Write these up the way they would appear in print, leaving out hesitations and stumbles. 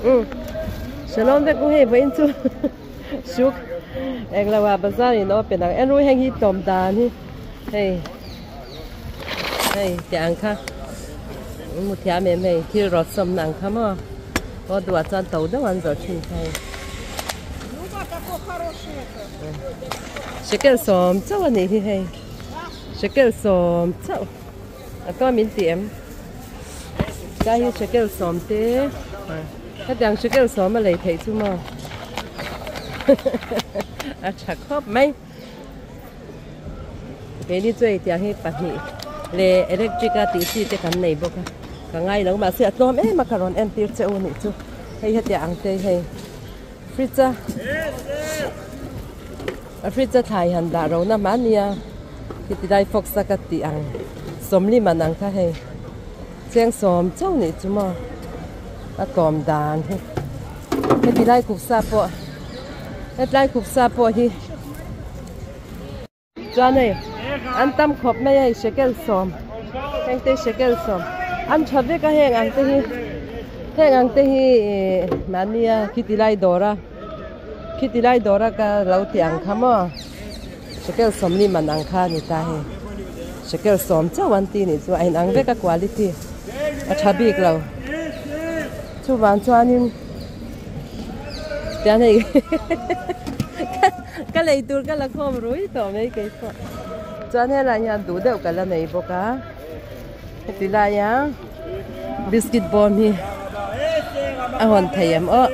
Um Shalom vek u hei vawiin chu suk englo ah bazar in open ang en ru heng hi tlawm dan hi hei hei tih ang kha mu thiam em hei thil rawt sawmna ang kha maw aw duhah chuan to deuh an zawrh thin kha hei shekel sawm chauh a nih hi hei shekel sawm chauh. A tua min ti em? Tlai hi shekel sawm te hetiang shekel sawm a lei theih chu maw a tha khawp mai keini chu hei tiang hi pahnih leh electric a tih chi te kan nei bawk a ka ngai lo mahse a tlawm em a ka rawn entir che u nih chu hei hetiang ang te hei fridge a A fridge a thlai han dah ro na mahni a khiti lai fox a ka tih ang sawmli man ang kha hei cheng sawm chauh nih chu maw a tlawm dan hi heti lai kupsa pawh hetlai kupsa pawh hi chuan hei an tam khawp mai a hei shekel sawm heng te shekel sawm an tha vek a heng ang te hi heng ang te hi ih mahni a khiti lai dawr a. Khiti lai dawra ka lo tih ang kha maw shekel sawmli man ang kha a ni ta hei shekel sawm chauh an ti nih chu a inang vek a quality a tha bik lo chuvang chuanin tian hei ka lei tur ka la khawm rui tawh mai keipawh chuan helai hian duh deuh ka la nei bawk a heti laia biscuit bawm hi a hawn thei em aw.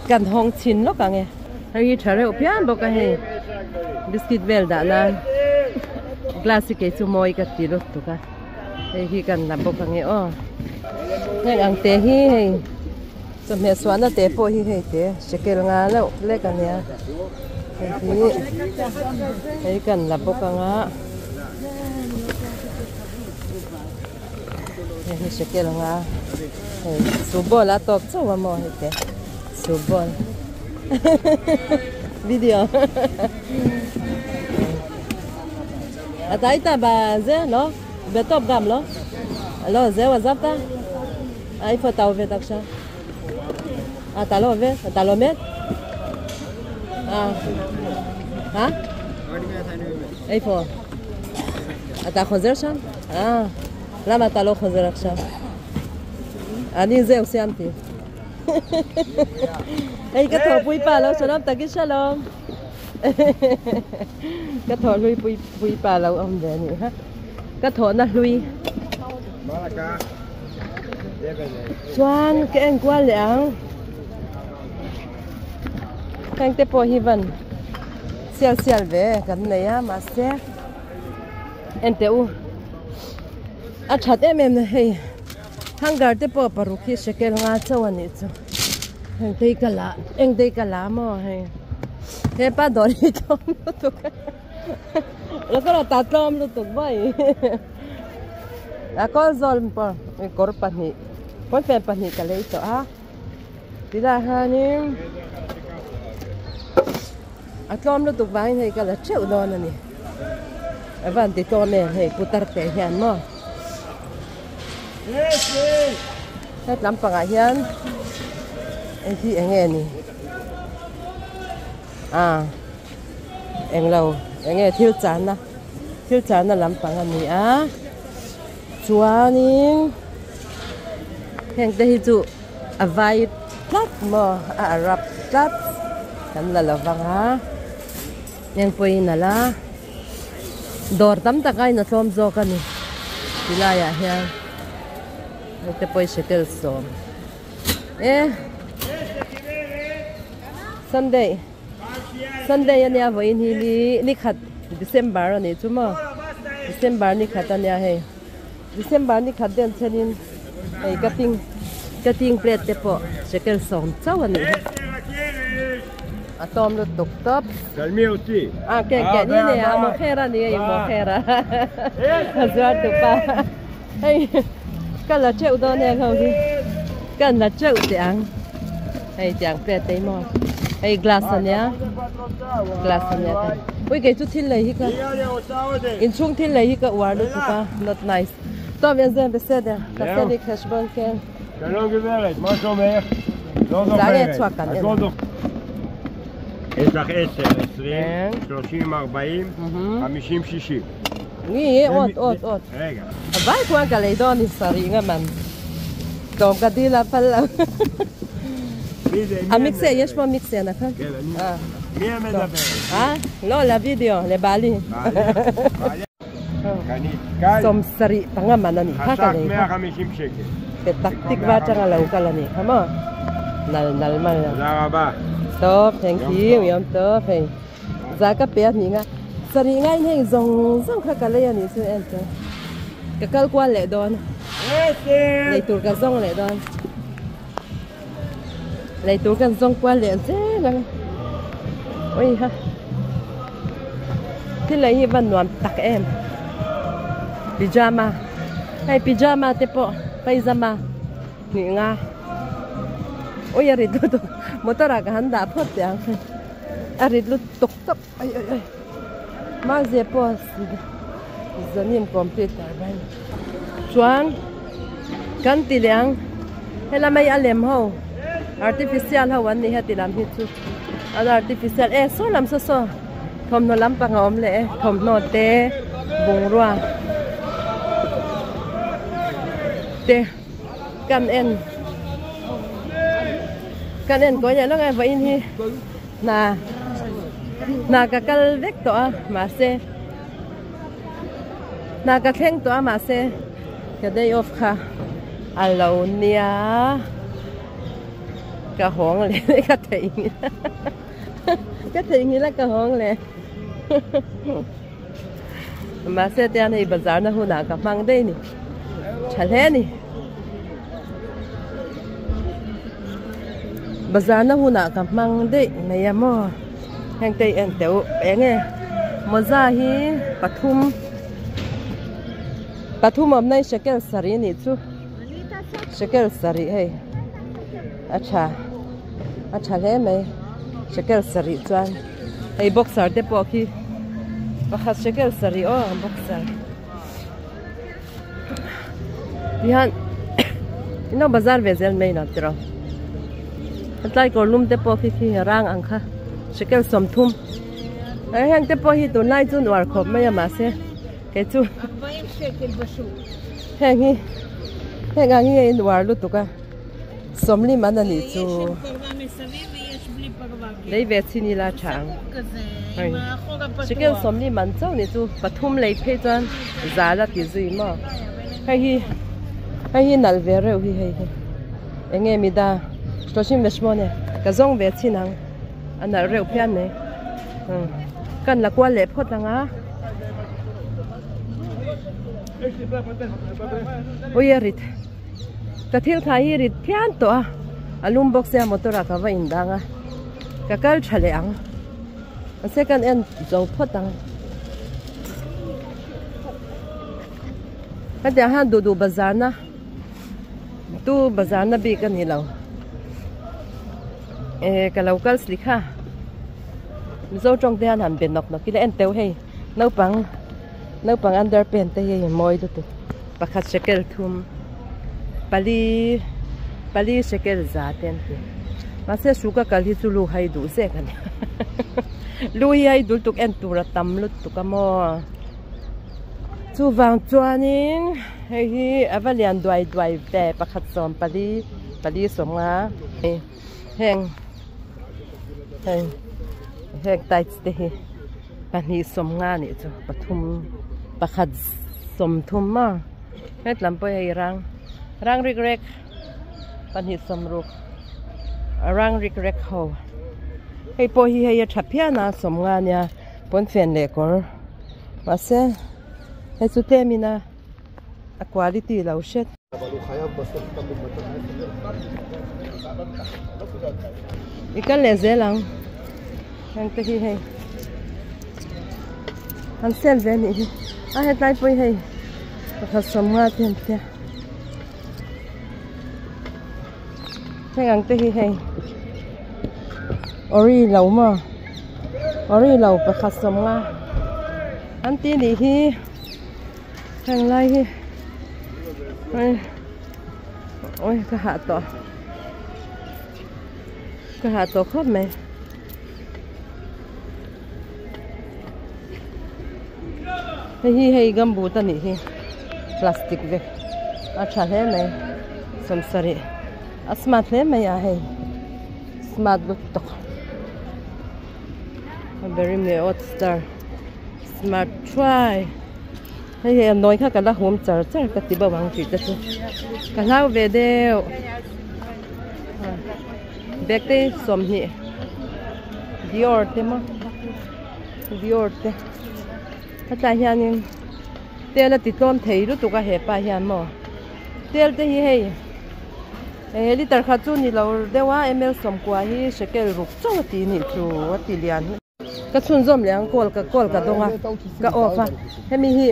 Kan hawng chhin lawk ang e. Hei hi tha reuh phian bawk a hei biscuit vel dah nan glass hi kei chu mawi ka ti lut tuk a hei hi kan la bawk ang e aw heng ang te hi hei chawhmeh suahna te pawh hi hei te shekel nga deuh lek a nia hei hi hei kan la bawk ang a. Hei hi shekel nga hei subol a tawk chauh a maw hei te subol video a tai ta ba ze lo be top gam lo lo ze wa zap ta ai pho tau ve tak sha a ta lo ve ta lo met a ha ai pho אתה חוזר שם? אה, למה אתה לא חוזר עכשיו? אני זהו, סיימתי. היי, ka thawh pui pa lo shalom tagid shalom ka thawh hlui pui pui pa lo awm ve anih kha ka thawhna hlui chuan ka en kual leh ang heng te pawh hi van sial sial ve kan nei a mahse En teh u, a that em em na hei hanger te pawh paruk hi shekel nga chauh a nih chu heng te hi ka la eng te hi ka la maw hei hepa dawr hi tlawm lutuk a lo ta tlawm lutuk mai a kawl zawl pawh kawr pahnih pawnfen pahnih ka lei tawh a tilai hianin. A tlawm lutuk vangin hei ka la teuh dawn a ni. A van ti tlawm em hei putar te hian maw. Het lampangah hian hei hi eng nge ni? Ah englo eng nge thil channa thil channa lampang a ni a chuanin heng te hi chu. A vai tlat maw a arab tlat kan la lo vang a eng pawhin a la dawr tam tak aiin a tlawm zawk a ni ti laiah hian hengte pawh hi shekel sawm e sunday sunday ania vawiin hi ni ni khat december a nih chu maw december ni khat ania hei. December ni khat den chenin hei cutting cutting plate te pawh shekel sawm chauh a nih hi a tlawm lutuk tawp a ke ke ni ni a mawkher a ni a i mawkher a a zuar tupa hei ka la teuh dawn heng ho hi kan la teuh teh ang hei tiang plate te hi maw hei glass a nia glass a nia ui kei chu thil lei hi ka Inchhung thil lei hi ka uar lutuk a, not nice. Tawp yan zen beseder, ka seli kheshbon ken. שלום גברת, מה שלומך? לא זריה זוכרת. צועק כאן, את אין. לא זוכרת. יש לך 10, 20, כן. 30, 40, 50, 60. Ngi ot ot ot. רגע. Vai qua cả lấy đo ni sari nga man. Tom ka di la pala. מי זה? מי המיקסר, המדברת? יש פה מיקסר, נכון? כן, אני... אה. מי המדברת? אה? לא, לוידאו, לבעלי. בעלך? בעלך? קנית קל, Som sari panga man ani. חסך Ka le. 150 שקל. Petak tikva changa lau kala ni. Hamo. Nal nal mal. תודה רבה. Top, thank יום you. טוב. Yom tov. Hey. Za ka pe ni nga. Sari ngai heng zong zong kha ka le ani su en to. Ka kal kwa le don. עשר! Lei tur ka zong le don. Lei tur kan zong kwa le ze lang. Oi ha. Thế lấy hi van nuam tak em. Pyjama. Hey pyjama te po. Pyjama. Ni nga. Oi a rit lu tuk. Motor a ka han da phot tiang. A rit lu tuk tuk. Ai ai ai. Ma ze po zanim computer ban. Chuan kan ti liang. Hela mai a lem ho. Artificial ho an ni he ti lam hi chu. An artificial e so lam so so. Thom no lam pang om le thom no te bung rua. Te kan en. Kan en ko ya lo ngai va in hi. Na na ka kal vek to a ma se. Na ka thleng to a ma se. Ka day off kha. Alo nia. Ka hong le ka thei ngi. Ka thei ngi la ka hong le. Ma se te an hei bazar na huna ka mang dei ni. Tha hle ni. Bazar na huna ka mang dei nei a mo. Heng tei en teu eng e. Moza hi pathum. Pathum om nei shekel sari ni chu. Shekel sari hei. Acha. Acha hle mai. Shekel sari chuan. Hei boxer te pawh khi. Pakhat shekel sari aw boxer. Tihan ino bazar ve zel mai na tiro. Tlai kor lum te pawh khi khi rang ang kha. Shekel som thum. Ai heng te pawh hi tun lai chu nuar khawp mai a ma se. Ke chu. 40 שקל בשוק. Heng hi. Heng ang hi nuar lu tuka. Somli man ani יש chu. עם פרווה מסביב ויש בלי פרווה. Lei ve chini la chang. סגור כזה, היי. עם האחור הפתוח. Shekel somli man chau ni chu pathum lei phei chuan za la ti zui ma. Hei hi. Hei hi nal ve reuh hi hei hi. Enge mi da 38 ka zong ve chinang. An nal reuh phian nei. Kan la kwal le phot anga. Oi a rit. Ka thil kha hi rit phian to a. Alum box ya motor a ka va in danga. Ka kal thale ang. A second en zo phot ang. Ka dia han du du bazar na. Tu bazar na bi ka ni lo. E ka local sli kha. Zo trong te han han ben nok nok ki le en teu hei. No pang. No pang under pen te hei moi du tu. Pakhat shekel thum. Pali pali shekel za ten ti. Ma se suka kal hi chu lu hai du se kan. Lu hi hai dul tuk en tura tam lut tuk amo. Chu wang chuanin hei hi avalian duai duai ve pakhat som pali pali som nga. Heng heng heng tights te hi pahnih som nga ni chu pathum pakhat som thum ma. Het lam pawh hei rang rang rik rek pahnih som ruk rang rik rek ho. Hei pawh hi hei a tha phian a som nga nia pawn fen leh kawr. Ma se hei chu te mina a quality lo hret. I kan leh zel ang. Heng te hi hei. An sel ve ni hi. A hetlai pawh hi hei. Pakhat som nga te an tia. Heng ang te hi hei. Ori lo ma. Ori lo pakhat som nga. An ti ni hi. Heng lai hi. Ai. Oi ka hah tawh ka hah tawh khawp mai. Hei hi hei gumboot a nih hi plastic vek a tha hle mai sawmsarih a smart hle mai a hei smart lutuk a beri me awt star smart thuai. Hei hei a nawi kha ka la hum char char ka ti bauh ang tih te chu ka hlau ve deuh bag te sawmhnih Dior te maw Dior te hetlai hianin tel a ti tlawm thei lutuk a hepa hian maw tel te hi hei he liter khat chu ni lo deuh a ml sawmkua hi shekel ruk chauh a ti nih chu a ti lian. Ka chhunzawm leh ang call ka call ka dawng a ka off a hemi hi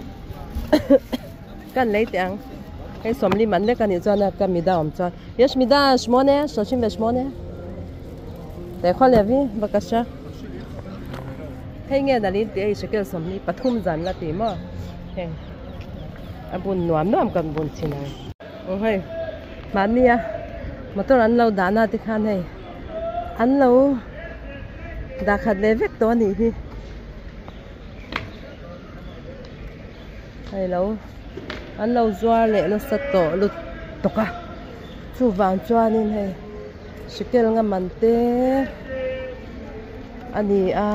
kan lei teh ang hei sawmli man lek anih chuan a ka mida awm chuan yesh mida shmone shoshim ve shmone te khaw levi bakasha hei nge nalin tih hei shekel sawmli pathum zan la ti maw heng a bun nuam nuam kan bun thin ang aw hei mahni a motor an lo dahna te khan hei. An lo dah khat leh vek tawh a nih hi hei lo an lo zuar leh nasa tawh lutuk a chuvang chuanin hei hrikel nga man te a ni a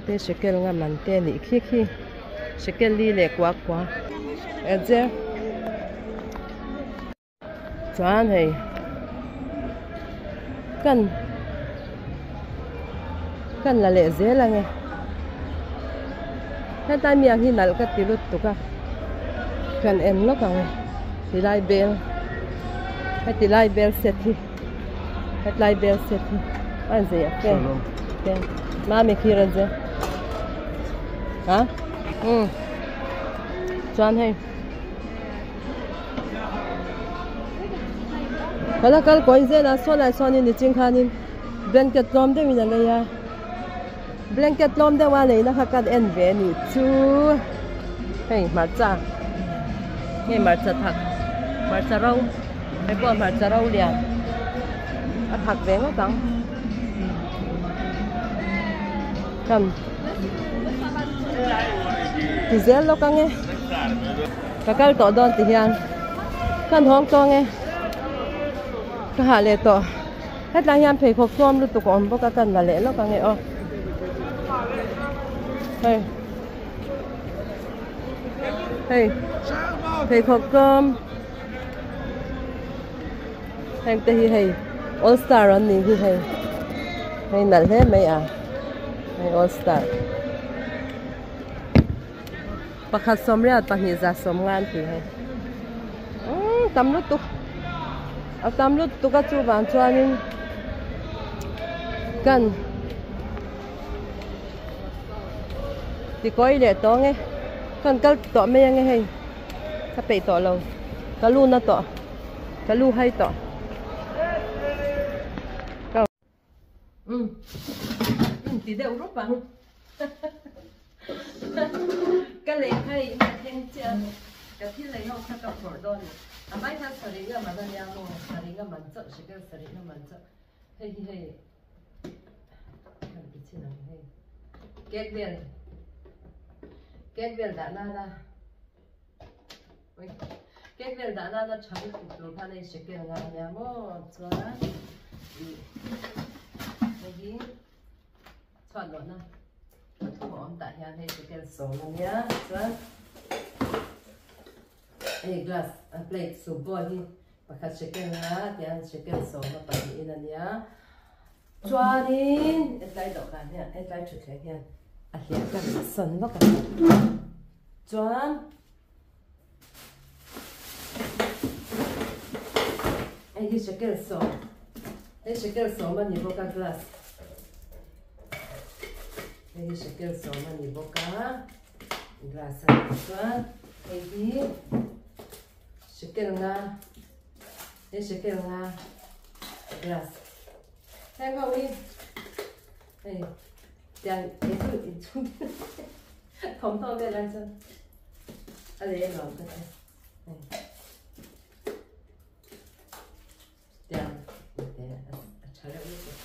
te shekel nga man te a nih khi khi shekel li leh kua kua e chuan hei kan kan la leh zel ang e hetlai mi ang hi nalh ka ti lutuk a kan en lawk ang e tilai bel heti lai bel set hi. Hetlai bel set hi a zei a fe te ma mi khi ra ze ha um chuan hei kala kal kawi zel a saw lai sawn in niching khanin blanket tlawm deuhin a lei a blanket tlawm deuh a leina kha kan en ve a nih chu hei hmarcha hei hmarcha thak hmarcha ro hei pawh hmarcha ro lian a thak ve ngawt ang kan ti zel lawk ang e ka kal tawh dawn ti hian kan hawng tawng e ka hah leh tawh. Hetlai hian pheikhawk tlawm lutuk a awm bawk a kan la leh lawk ang e aw. Hei. Hei. Pheikhawk tlawm. Heng te hi hei all star an ni hi hei. Hei nalh hle mai a. Hei all star. Pakhat sawmriat pahnih za sawmnga an ti hei. Umm tam lutuk a tam lutuk a chuvang chuanin kan tikawi leh tawng e kan kal tawh mai ange hei ka peih tawh lo ka lu na tawh ka lu hai tawh. Um ti deuh rup ang ka lei kha i ka thleng chiah a ka thil lei ho kha ka phawrh dawn a ni a hmai khan sarih nga man a nia maw sarih nga man chauh shekel sarih nga man chauh hei hi hei kan ti chin ang hei cake vel cake vel dah nana Cake vel dah nana tha lutuk tur khan hei shekel nga ania maw chuan ih hei hi chhuat lohna pathum a awm tah hian hei shekel sawm ania chuan hei glass a plate soup bowl hi pakhat shekel nga tiang shekel sawm a pahnih in ania chuanin hetlai dawhkan hian hetlai thutthleng hian a hliah ka sawn lawk a chuan. Hei hi shekel sawm hei shekel sawm a ni bawk a glass hei hi shekel sawm a ni bawk a glass a nih chuan hei hi shekel nga hei shekel nga glass heng ho hi hei tiang inchhung thawmhnaw vel ai chuan. A lei a nuam ka ti. Hei. Tiang te a tha reuh lutuk.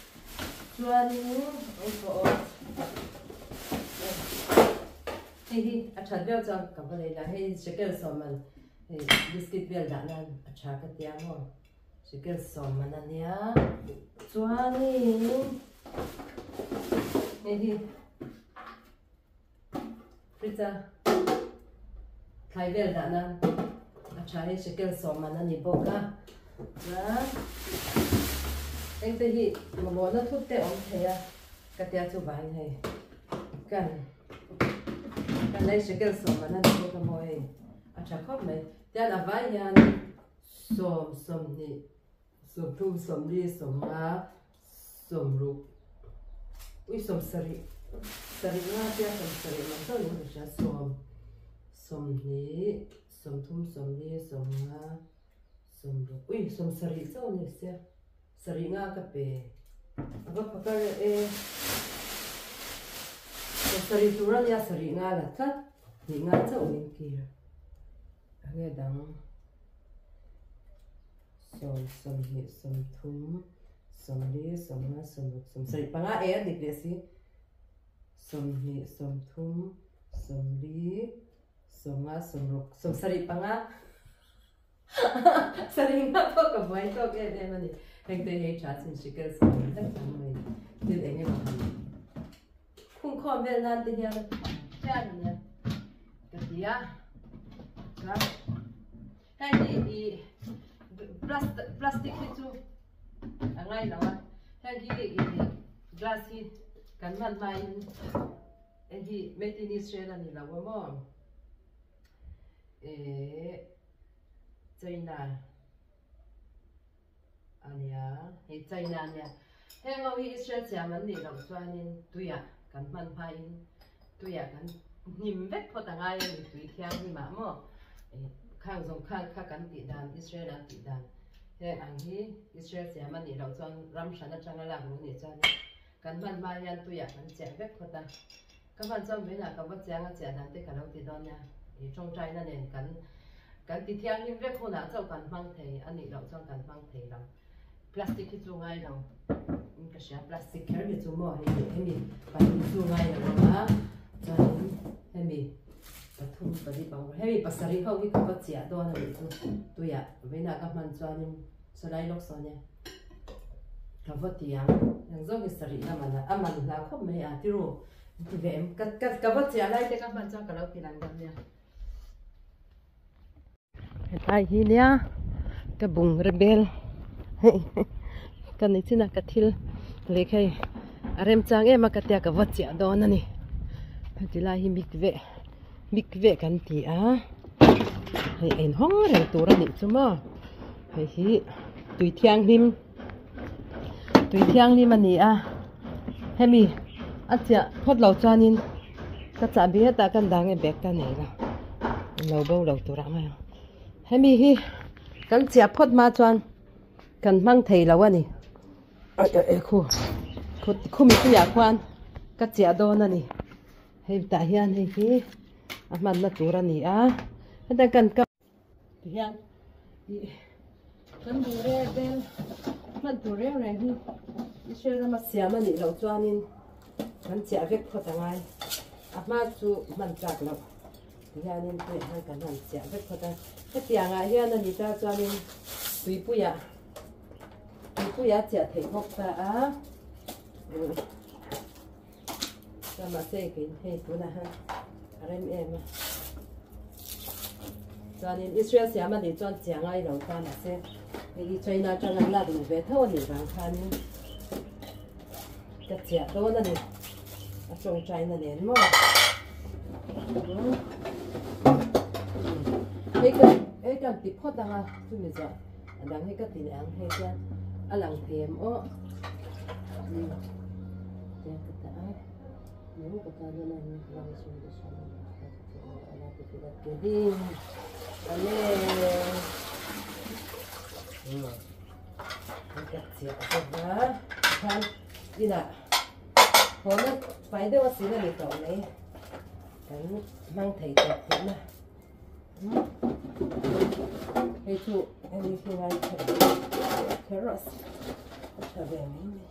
Chuanin eng pawh aw. Hei hi a that viau chuan ka va lei la. Hei shekel sawm man hei biscuit vel dah nan a tha ka tia maw. Shekel 10 a nia. Chuanin hei hi fridge a thlai vel dah nan a tha hi shekel 10 a ni bawk a. Chuan engte hi mamawhna thut te awm thei a ka tia chu vangin hei kan kan lei shekel 10 a ni bawk a maw hei a tha khawp mai. Tian a vai hian 10, 20, 30, 40, 50, 60, ui 70, sarih nga tia 70 man chauh niin ka hria, 10, 20, 30, 40, 50, 60, ui 70 chauh a ni sia, sarih nga ka pe, a va phakar reuh e, 70 tur a nia sarih nga la tlat, hnih nga chauh min kir. Enge dang 10, 20, 30, 40, 50, 60, 70, panga e a dik leh si 20, 30, 40, 50, 60, 70, panga sarih nga pawh ka buai tawk em em a ni. Heng te hi tha chin hrikel 10 vek ang mai thil eng emaw han khungkhawm vel nan te hian hian a nia ka ti a chuan hei hi ih plastic hi chu a ngai lo a heng hi ih glass hi kan hman hmain heng hi made in Israel a ni lo a maw eh China. A nia, hei China a nia. Heng ho hi Israel siam an nih loh chuanin tuiah kan hman hmain tuiah kan hnim vek phawt a ngai a ni, tui thianghlim ah maw khang zawng khang kha kan tih dan Israel an tih dan heng ang hi Israel siam a nih loh chuan ram hran atanga lak luh nih chuanin kan hman hma hian tuiah kan chiah vek phawt a. Ka hman chuan vawiinah ka va chiang a chiah dan te ka lo ti dawn nia. I tawngtaina nen kan kan ti thianghlim vek hunah chauh kan hmang thei a nih loh chuan kan hmang thei lo. Plastic hi chu ngai lo in ka hria plastic kher hi chu maw hei hemi pahnih chu ngai lo ang a chuanin hemi pathum pali pang hemi pasarih ho hi ka va chiah dawn a nih chu tuiah vawiinah ka hman chuanin sawlai lawk sawn nia. Ka va ti ang, eng zawk hi sarih na man a, a man hla khawp mai a ti ru, an ti ve em, ka ka ka va chiah lai te ka hman chuan ka lo ti lang dawn nia. Hetlai hi nia ka bung rebel hei ka ni chin a ka thil leh hei a remchang em a ka tia ka va chiah dawn a ni heti lai hi mikve mikve kan ti a hei a inhawng reng tur a nih chu maw. Hei hi tui thianghlim tui thianghlim a ni a hemi a chiah phawt lo chuanin ka chahbi hetah kan dang e bag ka nei lo lo bo lo tur ang a hemi hi kan chiah phawt hma chuan kan hmang thei lo a ni khu khumi tuiah khuan ka chiah dawn a ni hei tah hian hei hi a hmanna tur a ni a heta kan Tihian ih kan duh reng vel hman tur reng reng hi Israel rama siam a nih loh chuanin kan chiah vek phawt a ngai a hma chu hman tlak loh tihianin tuiah hian kan han chiah vek phawt a hetiangah hian a ni ta chuanin tuipuiah tuipuiah a chiah theih bawk ta a chuan mahse kei hei tunah hian a rem em a chuanin Israel siam a nih chuan chiah ngai lo ta mahse hei hi China atang an lak luh ve tho a nih vang khanin ka chiah dawn a ni a tawngtaina nen maw hei ka hei kan ti phawt ang a chumi zawh a dang hi ka ti leh ang hei chuan a lang thei em aw. Hei chu hemi khi ngai kher kher rawh se a tha ve mai mai.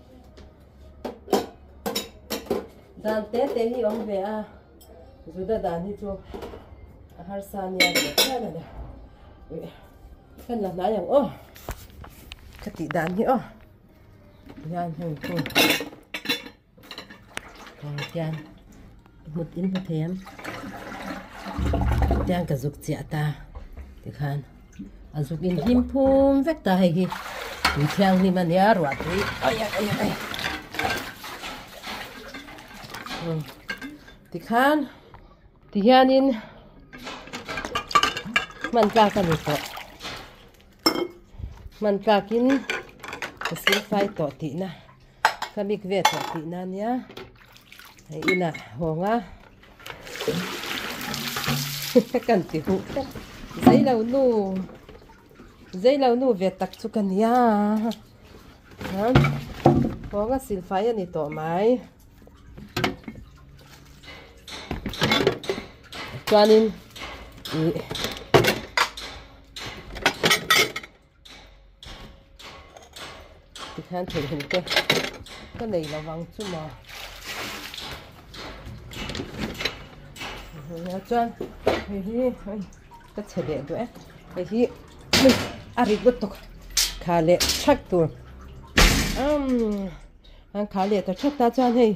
Dan te te hi awm ve a Juda dan hi chu a harsa nia ve khian a ni. Kan la hnai ang aw ka tih dan hi aw hian hei chu Tiang hmut in hmu thei ang tiang ka zuk chiah ta tikhan a zuk in hlim phum vek ta hei hi tui thianghlim a nia ruah tui ai ai ai tikhan tihianin hman tlak a ni tawh. Hman tlakin ka silfai tawh tihna ka mik ve tawh tihna ania hei inah hawng a kan ti huh tlat zeilo nu zeilo nu ve tak chu ka nia hawng a silfai a ni tawh mai chuanin ih. Tikhian theihnghilh te ka nei lo vang chu maw chuan hei hi ka chhe leh duh e hei hi a rit lutuk kha leh thak tur umm an kha leh ta thak ta chuan hei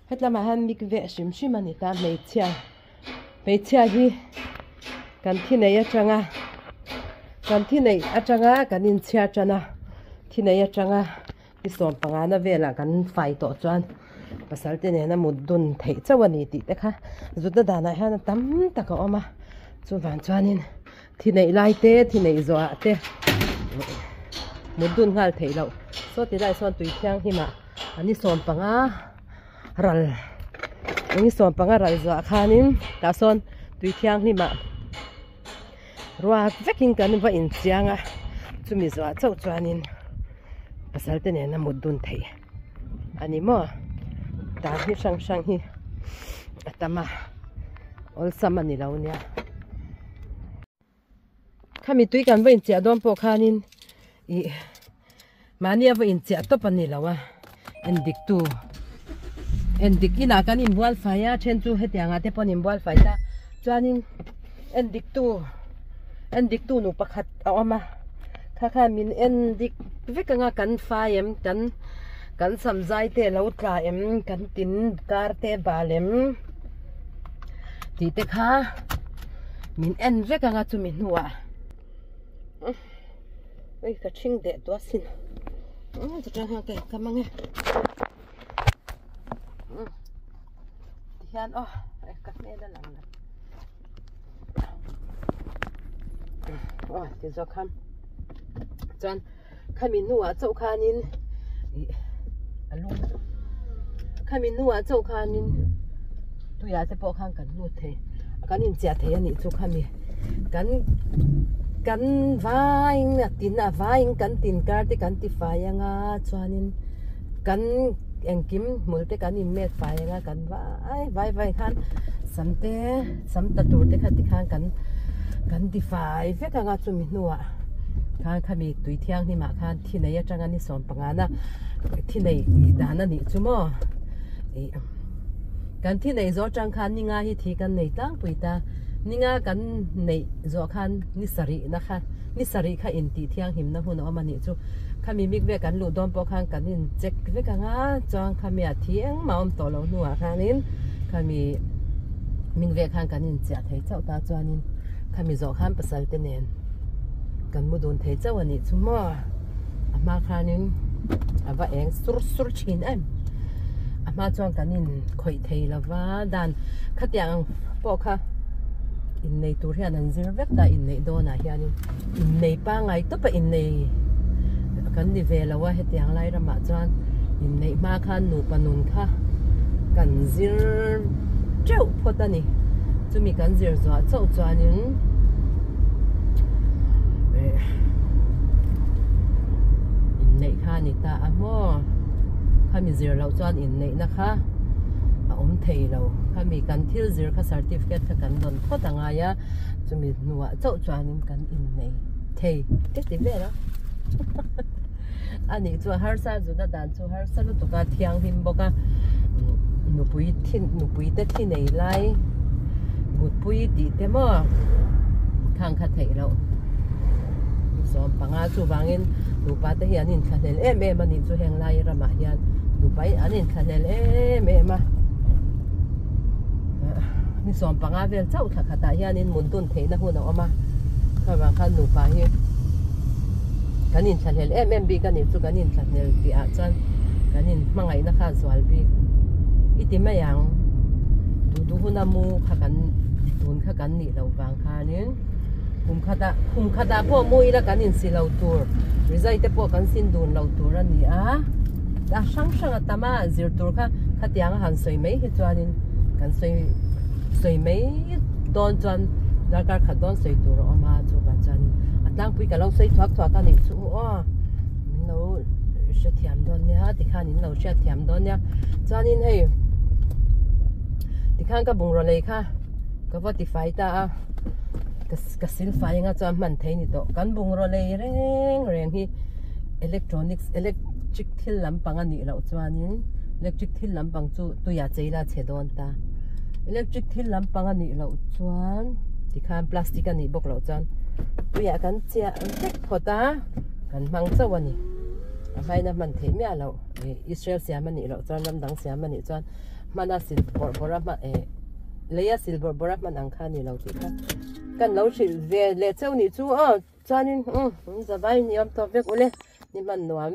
hetlamah hian mik veh hrim hrim a ni ta hmeichhia. Hmeichhia hi kan thi nei atanga kan thi neih atanga kan inchhiar tan a thi nei atanga ni sawm pangana velah kan fai tawh chuan pasal te nena mut dun theih chauh a ni tih te kha zutna danah hian a tam tak a awm a chuvang chuanin thi neih lai te thi neih zawh ah te mut dun nghal theih loh saw ti laiah sawn tui thianghlim ah an ni sawm panga. ral eng sawm panga ral zuah khanin tah sawn tui thianghlim ah ruak vekin kan va inchiang a chumi zuah chauh chuanin pasal te nena mut dun theih a ni maw dan hi hrang hrang hi a tam a awlsam a ni lo nia. Khami tui kan va inchiah dawn pawh khanin ih mahni a va inchiah tawp a ni lo a endik tu endik inah kan inbual fai a then chu hetiang ah te pawh an inbual fai ta chuanin endik tu endik tu nu pakhat a awm a kha khan min endik vek anga kan fai em kan kan sam zai te a lo tla em kan tin kar te bal em. Tih te kha min en vek anga chumi hnuah ui ka ṭhing deh tawh asin chutah hian ka inkam ange tihian aw ka hmel a lang lo aw ti zawk kha chuan khami hnuah chauh khanin ih a lum khami hnuah chauh khanin tuiah te pawh khan kan lut thei kan inchiah thei a nih chu khami kan kan vaiin a tin a vaiin kan tin kar te kan ti fai anga chuanin kan engkim hmul te kan in met fai anga kan vai vai vai khan sam te sam ta tur te kha tikhan kan kan ti fai vek anga chumi hnuah. Khan khami tui thianghlim ah khan thi nei atanga ni 15 na thi nei tih dan a nih chu maw ih kan thi nei zawh atang khan ni nga hi thi kan nei tlangpui ta ni nga kan neih zawh khan ni sarih na kha ni sarih kha in tih thianghlim na hun a awm a nih chu khami mik vel kan luh dawn pawh khan kan in check vek anga chuan khami ah thi engmah a awm tawh loh hnuah khanin khami mik vel khan kan in chiah thei chauh ta chuanin khami zawh khan pasal te nen. Kan mu dun thei chauh a nih chu maw a hma khanin a va eng sur sur thin em a hma chuan kan in khawih thei lo va dan khatiang ang pawh kha innei tur hian an zir vek ta inneih dawnah hianin innei pangngai tawpa innei kan ni ve lo a hetiang lai ramah chuan inneih hma khan nupa nun kha kan zir teuh phawt a ni chumi kan zir zuah chauh chuanin. Inneih kha a ni ta a maw khami zir loh chuan inneihna kha a awm thei lo. Khami kan thil zir kha certificate kha kan dawn phawt a ngai a, chumi hnuah chauh chuanin kan innei thei te ti vel a. A nih chu a harsa zuna dan chu harsa lutuk a thianghlim bawk a, nupui thi nupui te thi nei lai mutpui tih te maw khang kha theih loh 15 chuvangin nupa te hi an inthlahlel em em a nih chu heng lai ramah hian nupa hi an inthlahlel em em a ni 15 vel chauh thla khatah hianin mun dun theihna hun a awm a chuvang khan nupa hi kan inthlahlel em em bik a nih chu kan inthlahlel tih ah chuan kan in hmangaihna kha a zual bik i ti mai ang duh duh huna mu kha kan tun kha kan nih loh vang khanin kum khatah kum khatah pawh mu ila kan insi lo tur rizai te pawh kan sin dun lo tur a ni a a hrang hrang a tam a zir tur kha khatiang a han sawi mai hi chuanin kan sawi sawi mai dawn chuan darkar khat dawn sawi tur a awm a chuvang chuanin a tlangpui ka lo sawi thuak thuak a nih chu aw min lo hrethiam dawn nia tikhan in lo hriatthiam dawn nia chuanin hei tikhan ka bungraw lei kha ka va tifai ta a ka sil fai anga chuan hman thei ni tawh kan bungraw lei reng reng hi electronics electric thil lampang a nih loh chuanin electric thil lampang chu tuiah chei la chhe dawn ta electric thil lampang a nih loh chuan tikhan plastic a nih bawk loh chuan tuiah kan chiah vek phawt a kan hmang chauh a ni a hmaina hman theih miah loh Israel siam a nih loh chuan ram dang siam a nih chuan hmana sil bawrh bawrh a hma eh lei a sil bawrh bawrh a hman ang kha a ni lo tih kha kan lo hrilh ve leh chauh nih chu aw chuanin umm zavai ni awm tawp vek ule ni hman nuam.